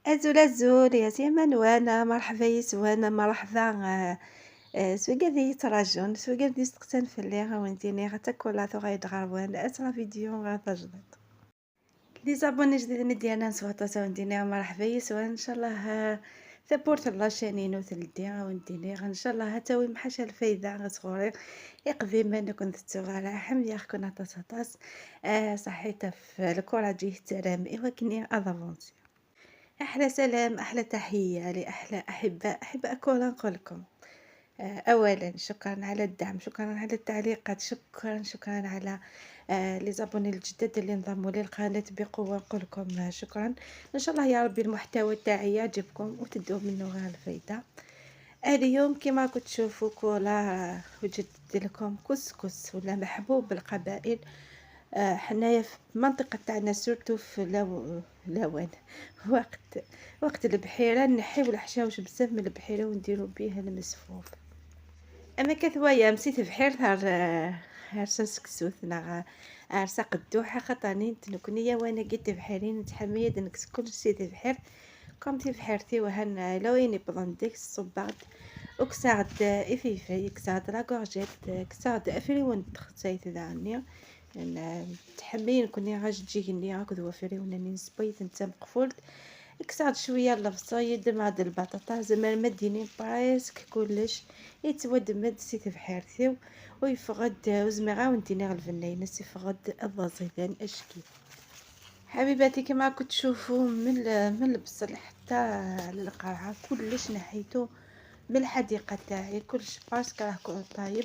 أزول أزول يا سيمان وانا مرحبا يسوانا مرحبا. سوكا ذي يتراجون سوكا ذي ستقسان فلي وانتيني غتا كولا ثو غيدغاروان أسرا فيديو غتجدد les abonnés جديدين ديالنا نسوطا وانتيني مرحبا يسوان ان شاء الله. ثبورت la chaîne ينو تلدي وانتيني ان شاء الله تاوي محاشا الفايدة غصغوري يقضي ما نكون تتوغالا حمد كنا طاس صحيت في الكرة جيه ترام إوا كني avancer. أحلى سلام، أحلى تحية لأحلى أحباء أحباء كولا. نقول لكم أولا شكرا على الدعم، شكرا على التعليقات، شكرا شكرا على les abonnés الجدد اللي انضموا للقناة بقوة. نقول لكم شكرا، إن شاء الله يا ربي المحتوى تاعي يعجبكم وتدوا منه غير الفايدة. اليوم كما كنت تشوفوا كولا وجدت لكم كسكس ولا محبوب القبائل. حنايا في المنطقة تاعنا surtout في لوان وقت البحيرة نحيو الحشاوش بزاف من البحيرة ونديرو بيه المسفوف. اما كثوايا مسيت بحير ثار هرسا سكسوث نغ هرسا قدوحة خطاني تنكنية وانا قيت بحيرين نتحميد نكس كل شي بحير كومتي بحيرتي وهن لويني بضنديك الصباط وكساعد إفيفي كساعد la courgette كساعد أفريون تخسايت ذاني تحمين كوني غاش تجيني هاك وفريون ناني نسبيت نتا مقفولت كسعد شويه البصل مع البطاطا زعما مديني presque كلش يتود مد سيت بحيرتي ويفغد وزميغا وانتيني غ الفناين يفغد الضزيدان اشكي. حبيباتي كما كنت تشوفوا من البصل حتى للقرعه كلش نحيتو من الحديقه تاعي، كلش parce que راه طايب.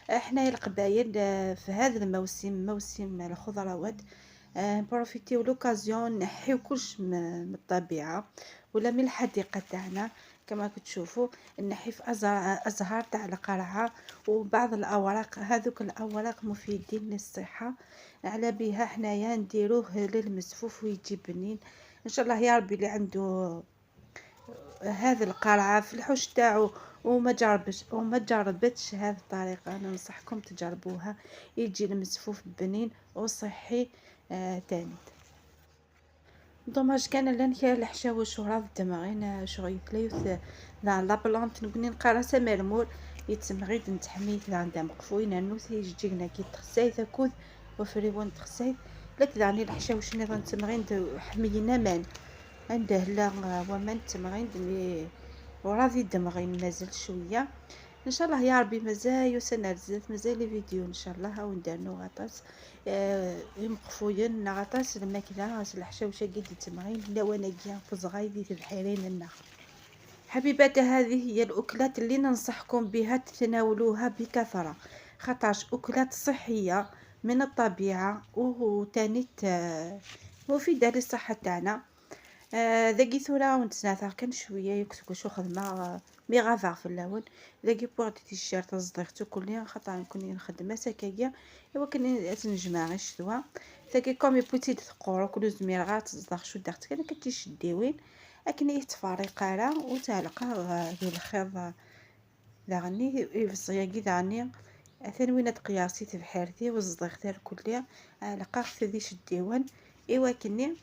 حنايا القبايل في هذا الموسم موسم الخضروات profiter l'occasion نحيو كلش من الطبيعه ولا من الحديقه تاعنا. كما كتشوفوا نحي في ازهار تاع القرعه وبعض الاوراق، هذوك الاوراق مفيدين للصحه، على بها حنايا نديروه للمسفوف ويجي بنين ان شاء الله يا ربي. اللي عنده هذه القرعه في الحوش تاعو وما جربتش هذه الطريقه، انا ننصحكم تجربوها، يجي المسفوف بنين وصحي. تاني dommage كان لان كان الحشاوش وراه الدماغين شغل يتليوث ذا la plante نكوني نقرا سمرمور يتسمغيد نتحميت ذا عندها مقفوين نوث يجينا كي تخسايث كوذ وفريون تخسايث لك ذاني الحشاوش نظن تمغين حمينا مان عنده لا ومن تمغين دمي وراضي دمغين مازال شويه ان شاء الله يا ربي. مازال يوسنا بزاف مازال les vidéos ان شاء الله هاو نديرنو غطاس يمقفوين غطاس الماكله غاس الحشاوشه قد تمغين لا وانا كيا في صغايدي في بحيرين النخ. حبيباتي هذه هي الاكلات اللي ننصحكم بها تتناولوها بكثره، خاطرش اكلات صحيه من الطبيعه وتاني مفيده للصحه تاعنا. ذاكي ثورا ونتسناثر كان شويه يكسكو شو خدمه مي غافار في اللون ذاكي بوغ تيشيرت صديقتو كلي خاطر نكون نخدم سكايا ايوا كني تنجمع غير شتوا ذاكي كومي بوتي تقورو كل زمير غا تصدق شو داخت كان كتيشديوين اكني يتفارق راه وتعلقا ذو الخيط ذاغني يفصياكي ذاغني اثن وين تقياسي تبحرتي وصديقتي كلي علاقة ذي شديوان ايوا كني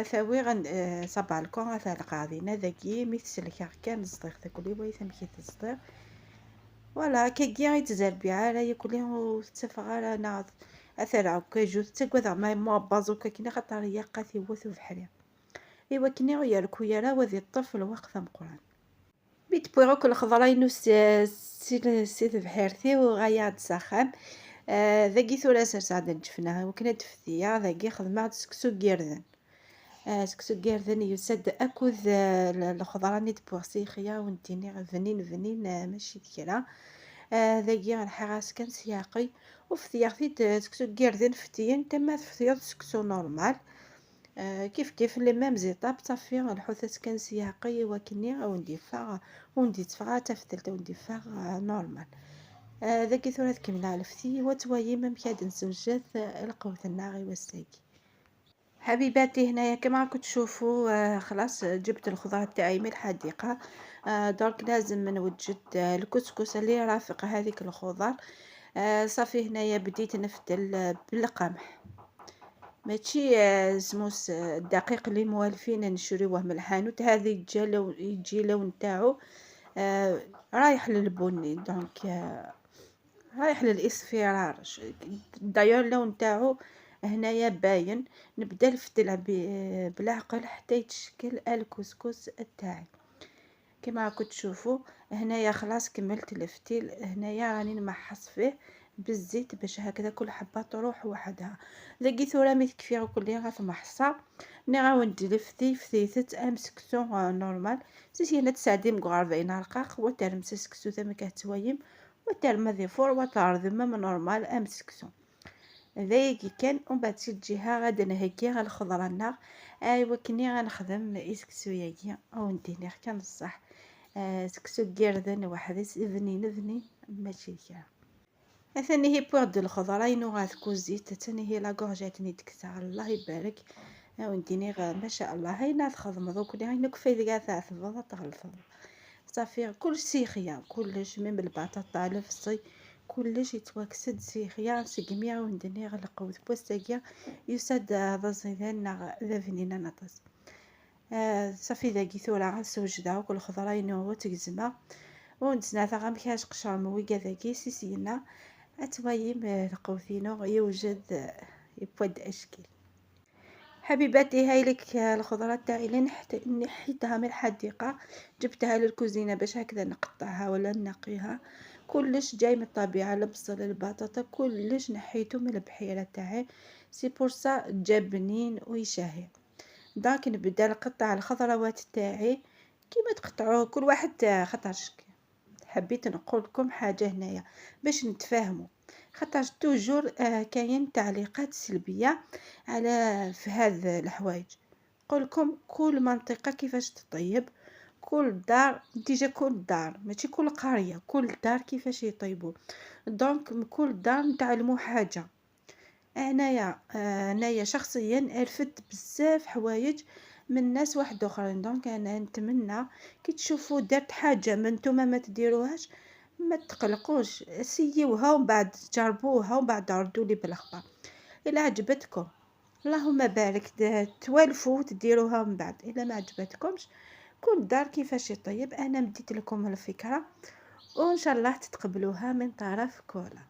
ثاوي غن صبالكون غتلقى غادينا ذاكي مي تسلكا كان صديق كلي بغيت نمشي تصديق فوالا كيكي غيتزربي راه ياكلي وتفغ نا اثر عكاجو تاكوذ ما مو بازو كاكينا خاطر هي قاتي وثو بحري ايوا كني غير كويرا وذي الطفل وقت مقران بيت بويغو كل خضرا ينو سي بحيرتي وغايا ساخام. ذاكي ثورا سرسعد الجفنة وكنا تفتيا ذاكي خدمة سكسو كيردن. سكسو كيردن يسد أكوذ الخضرة نيت بوغسيخيا ونتيني فنين فنين ماشي ديكرا. ذاكي غنحي كان سياقي وفتيا سكسو كيردن فتيا تما فتيا سكسو normal. كيف كيف les mêmes étapes صافي الحوثات كان سياقي وكني ونديفا وندي تفغا تفتلت ونديفا normal. ذاكي ثورة كمنا الفتي وتوايي ممكاد نسوجات القوت الناغي والساقي. حبيباتي هنايا كما راكم تشوفوا خلاص جبت الخضره تاعي من الحديقه. درك لازم نوجد الكسكس اللي رافق هذيك الخضر. صافي هنايا بديت نفتل بالقمح. ماشي سموس الدقيق اللي موالفين نشريوه من الحانوت، هذه يجي لون تاعو رايح للبني، donc رايح للاصفرار. دايور اللون تاعو هنايا باين. نبدا نفتلها بالعقل حتى يتشكل الكسكس تاعي. كما راكم تشوفوا هنايا خلاص كملت الفتيل، هنايا راني نمحص فيه بالزيت باش هكذا كل حبه تروح وحدها. لقيت ثورة مي تكفي كل غا محصه ني غاون فتي فتيتت ام سكسو normal سيسي انا تساعدي مقربين رقاق وترمس سكسو ثم كتوايم وترمى ذي فور وتعرض même normal ام سكسو. ذايقي كان ومن بعد سي الجهه غادا نهكي غا الخضره ناغ ايوا كني غنخدم اسكسو ياكي او نديني كان الصح سكسو كيردن وحديس اذني نذني ماشي كاع. ثاني هي بوغد الخضره ينو غاثكو الزيت، ثاني هي la courgette ني تكسع الله يبارك ونديني ما شاء الله. هاي تخدم دوك اللي هاي كفايه كاع تعثبض تغلفض صافي كلش سيخيه، كلش même البطاطا الفصي كلش يتواكسد سيخيه سكميا وندني غلقوت بوستاكيا يساد هذا زيدان ذا فنينا نطس. صافي ذاكي ثورة غنسوجدها وكل خضرة ينو تكزما ونتسنى غا مكاش قشر مويكا ذاكي سيسينا اتوايم القوثينو يوجد يبود اشكال. حبيباتي هاي لك الخضره تاعي اللي نحيتها من الحديقه، جبتها للكوزينه باش هكذا نقطعها ولا نقيها. كلش جاي من الطبيعه، البصل البطاطا كلش نحيته من البحيره تاعي، c'est pour ça جا بنين ويشهي. donc نبدا نقطع الخضروات تاعي كيما تقطعوا كل واحد، خاطرش حبيت نقول لكم حاجه هنايا باش نتفاهموا، خاطرش toujours كاين تعليقات سلبيه على في هذا الحوايج. نقول كل منطقه كيفاش تطيب، كل دار déjà كل دار ماشي كل قريه، كل دار كيفاش يطيبوا. donc كل دار نتعلموا حاجه. انايا شخصيا عرفت بزاف حوايج من ناس واحد اخرين. donc انا نتمنى كي تشوفوا درت حاجه من نتوما ما تديروهاش ما تقلقوش، سيوها ومن بعد جربوها ومن بعد ردوا لي بالخبر. الا عجبتكم اللهم بارك توالفوا تديروها من بعد، الا ما عجبتكمش كل دار كيفاش يطيب. انا مديت لكم الفكره وان شاء الله تتقبلوها من طرف كولا.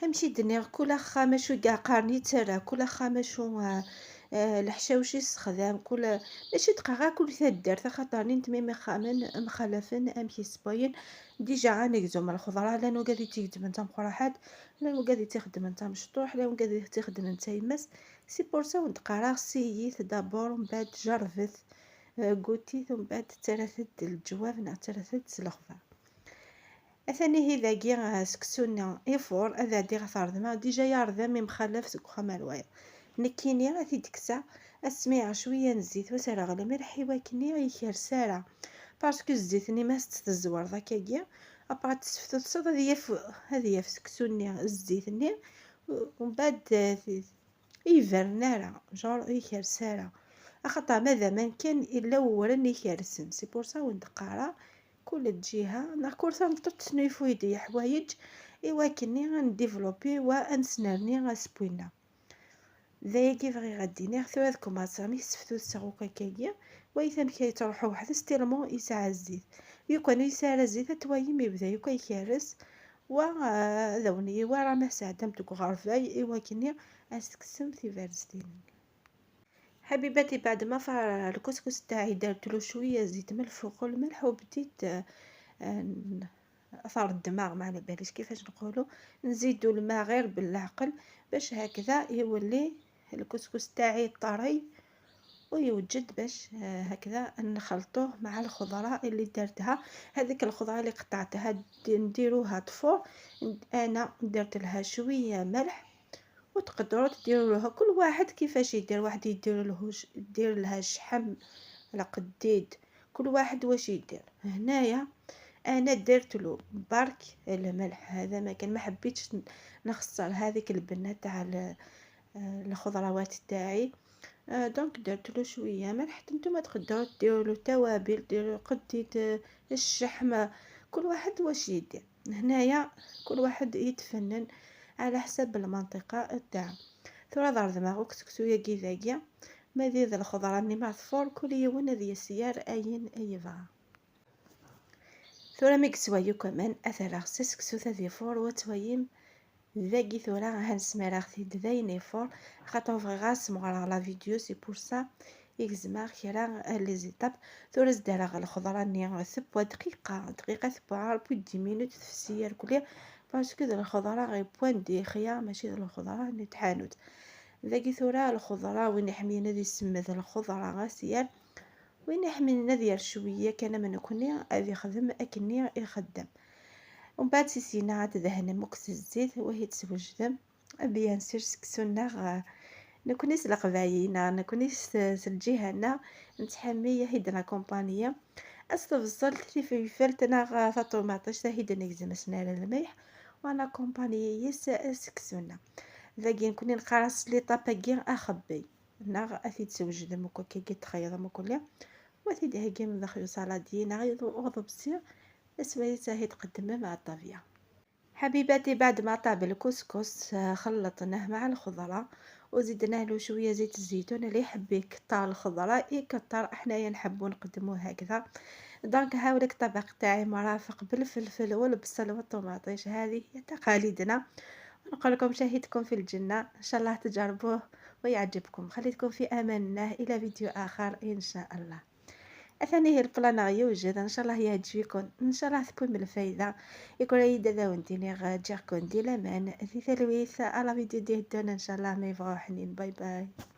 همشي دنيا كل خامشو كاع قارني ترى كل خامشو الحشاوشي السخدام كل ماشي تقرا كل تدار خاطر نتمي خامن مخالفين ام كيسباين déjà غنكزو الخضره لانو قادي تخدم انت مقراحات، لانو قادي تخدم انت مشطوح، لانو قادي تخدم انت يمس. c'est pour ça ونتقرا سييت d'abord ومن بعد جربت قوتيت ومن بعد ترثت الجواب نا ترثت الخضر. اثاني هي ذاكي سكسونا يفور اذا دي غثار déjà يارذا مي مخالف سكو خمال نكيني غادي تكسا اسميع شويه الزيت وسرا غلا ملحي وكني يكرسارا parce que الزيت ني ما تزور ذاكاكي ابغا تسفتو هذه يف سكسوني الزيت ني ومن بعد يفرنارا جور يكرسارا اخطا ماذا ما كان الا ورن يكرسن. c'est pour ça وندقارا كل جهه نا كل تسنيفو يدي حوايج ايوا كني غنديفلوبي وانسنرني غاسبوينا ذايا بغي غاديني ثورة كوماسامي سفتو تسغوكا كايا وإذا مكاي تروحو وحدس tellement يسعى الزيت يكون يسعى الزيت توايم يبدا يكا يكارس و ذوني ورا ما ساعدمتك غرفاي إوا كني أستكسم تيفارستين. حبيباتي بعد ما فار الكسكس تاعي درت له شويه زيت من الفوق والملح وبديت اثار الدماغ ما على باليش كيفاش نقولوا، نزيدو الماء غير بالعقل باش هكذا يولي الكسكس تاعي طري ويوجد باش هكذا نخلطوه مع الخضره اللي درتها. هذيك الخضره اللي قطعتها نديروها تفور، انا درت لها شويه ملح وتقدروا تديروا لها كل واحد كيفاش يدير، واحد يدير له يدير لها شحم على قديد، كل واحد واش يدير. هنايا انا درت له برك الملح، هذا ما كان ما حبيتش نخسر هذيك البنه تاع الخضروات تاعي، donc درت له شويه ملح. نتوما تقدروا ديروا له توابل، ديروا قديد الشحم، كل واحد واش يدير. هنايا كل واحد يتفنن على حسب المنطقه تاعو. ثورا ضرد وكسكسو يا كي ما ذي الخضرة ني ما ثفور كل يوم ذي السيار أين يبغى. ثورا ميكسوا كمان أثرا سكسو ذي فور وتويم ذاكي ثورا هنسمراغ ثيد ذاين يفور خاطر بغي غاس مغرا la vidéo c'est pour ça يكزما كرا les étapes. ثورا زدارا الخضرة ني ثبوا دقيقة دقيقة ثبوا بو 10 minutes تفسير كلي parce que الخضرة غير بوان دي خيا ماشي الخضرة ني تحانوت. ذاكي ثورا الخضرة وين يحمينا ذي سمد الخضرة غاسير وين يحمينا ديال شوية كان من كوني أذي خدم أكني يخدم. ومن بعد سيسينا عاد دهن مكس الزيت وهي تسوجدم bien sûr سكسونا نكونيس القبايلنا نكونيس الجهة نتحمي هيد لاكومبانيا استفصلت في فلتنا طوماطيش هيد نكزم سنال الملح وانا كومبانيا يس سكسونا. ذاكي نكوني نقرص لي طاباكي اخبي ناغ اثي تسوجد مكو كي تخيط مكولي وثي دهكي من داخل سالادي ناغ غضبسي اسوي هي تقدم مع الطافيه. حبيباتي بعد ما طاب الكسكس خلطناه مع الخضرة وزدنا له شوية زيت الزيتون. اللي يحب يكثر الخضرة يكثر، حنايا نحبو نقدموه هكذا. donc هاولك الطبق تاعي مرافق بالفلفل والبصل والطماطيش، هذه هي تقاليدنا. نقول لكم شهيتكم في الجنة، ان شاء الله تجربوه ويعجبكم. خليتكم في امان الله الى فيديو اخر ان شاء الله. اثاني هي ال plat يوجد ان شاء الله يعجبكم، ان شاء الله تكون من الفايدة. يكون يدا ذا غاجيكم دي لامان في ثلويث على فيديو ديال ان شاء الله ما يبغاو حنين. bye bye.